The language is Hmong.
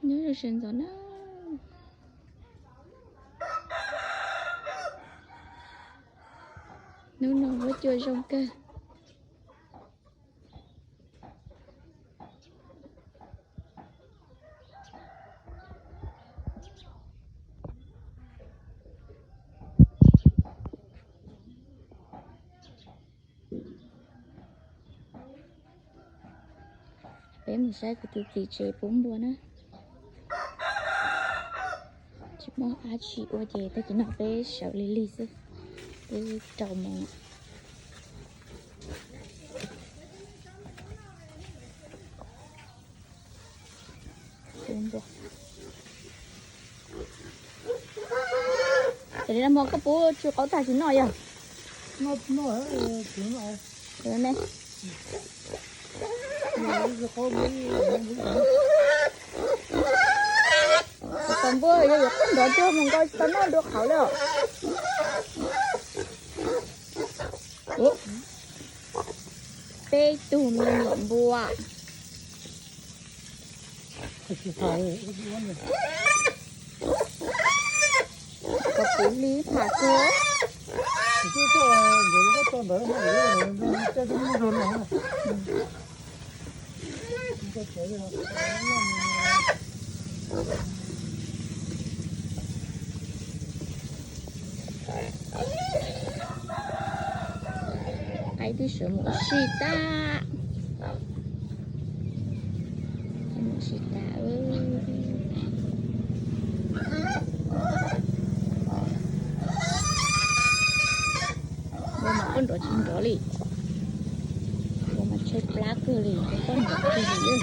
Nyob zoo sawv ntxov na. Hnub no huab cua zoo kawg. Peb mus saib kuv tus txiv tsev pub npua na. Tsis muaj dab tsi ua ces tag kis no peb sawv lig lig xwb, twb rau moos. Ces li no hmo koj pub tsw qaub tag tsis noj yog? Tau npua yog yuav qab nrov cuag mus nkaus tsis tau noj dua qhauv li os. Peb tug me nyuam npua. Kom kuv li tham kawg. Qaib twb sawv mus ua si tag. Mus si tag. Ua mas koj nrov tsis nrov li. Ua mas tshaib plab kawg li, koj nrov kawg li.